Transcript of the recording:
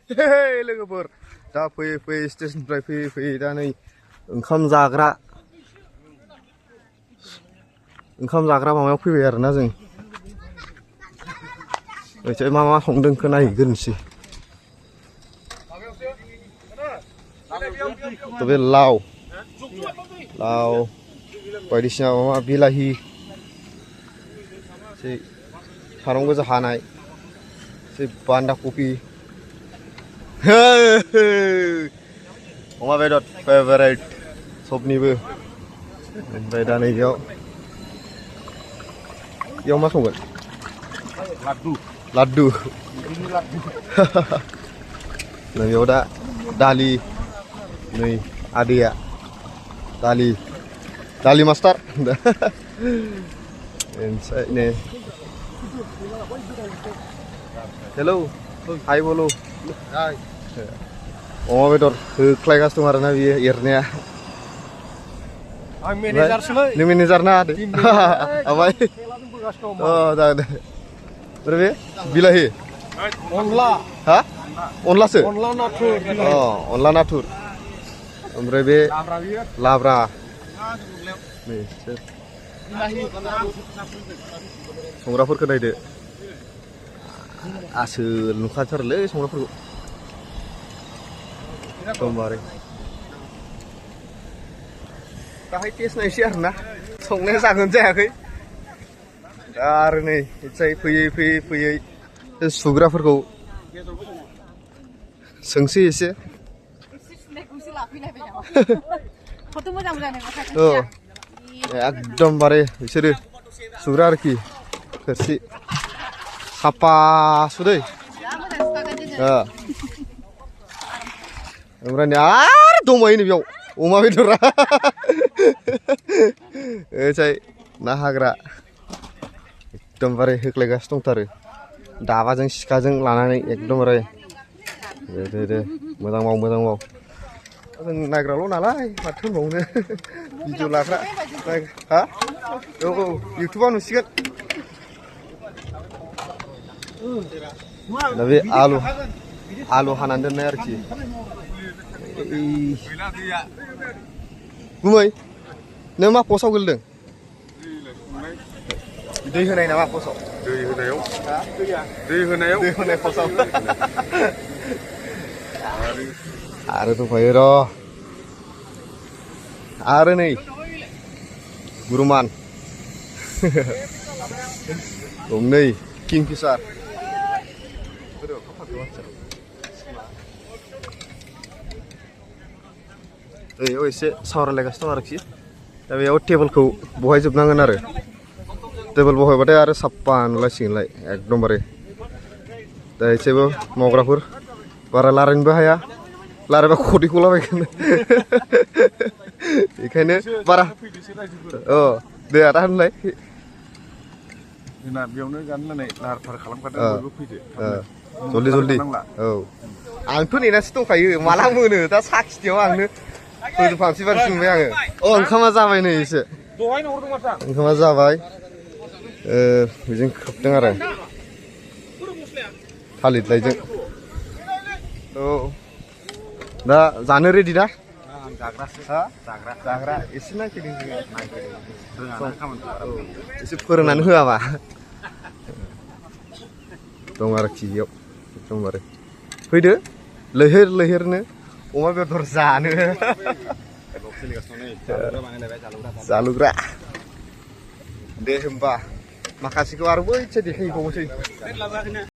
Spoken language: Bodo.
Hei लोगोफोर दा फैयै फैयै स्टेशननिफ्राय फैयै फैयै दा नै ओंखाम जाग्रा माबायाव फैबाय आरोना जों ओइसे मा संदों नायहैग्रोनोसै थ' बे लाव बायदिसिना माबा बिलाहि फारं गोजा हानाय बान्दा कफि अमा बेदर फेभारेट सबनिबो ओमफ्राय दा नैबेयाव मा संगोन लाड्डु नैबेयाव दा दालि नै आदैया दालि मास्टार ओमफ्राय नै हेलौ हाय बोलो अमा बेदर होख्लायगासिनो दं आरोना बियो एरनाया आं मेनेजारसोलै नों मेनेजार ना ओमफ्राय जागोन दे ओमफ्राय बे बिलाहि अनला हा अनलासो अनला नाथुर अनला नाथुर ओमफ्राय बे लाब्रा नै संग्राफोरखौ नायदो आसोल नुखाथारोलै संग्राफोरखौ एकदमबारे दाहाय टेस्ट नायसै आरोना संनाया जागोन जायाखै दा आरो नै फैयै सुग्राफोरखौ सोंसै एसे एकदमबारे बिसोरो सुग्रा आरोखि थोरसि साफा सुदै ओमफ्राय आरो दंबायो नै बेयाव अमा बेदरा ओइसाय ना हाग्रा एकदमबारे होख्लायगासिनो दंथारो दाबाजों सिखाजों लानानै एकदमबारे दे मोजां माव जों नायग्राल' नालाय माथो होनबावनो भिडिअ लाग्रा हा औ इउटुबाव नुसिगोन दा बे आलु हानानै दोननाय आरोखि गुमै नों मा पस्टआव गोलैदों दै होनाय नामा पस्टआव दै होनाय पस्टआव आरो दंफायो र' आरो नै गुरुमान गंनै किंफिसार बेयाव एसे सावरायलायगासिनो दं आरोखि दा बेयाव टेबोलखौ बहायजोबनांगोन आरो टेबोल बहायबाथाय आरो साफा नुलायसिगोनलाय एकदमबारे दा एसेबो मावग्राफोर बारा रायलायनोबो हाया रायलायबा खदै गलाबायगोन बेखायनो बारा दे आदा होनलाय जोंना बेयावनो जानो होननानै लाहार फाहार खालामखादों बयबो फैदो जल्दि आंथ' नेनासो दंखायो माला मोनो दा साखिनायाव आंनो होजोबफानोसै बायदि मोनबाय आङो ओंखामा जाबाय नै एसे दहायनो हरदों माथो ओंखामा जाबाय बेजों खोबदों आरो थालिर लाइजों दा जानो रेडि ना जाग्रा एसे नायफैदों एसे फोरोंनानै होआबा दं आरोखि बेयाव एकदमबारे फैदो लैहोरनो अमा बेदर जानो जालुग्रा दे होमबा माखासेखौ आरो बैथिं देखायबावनोसै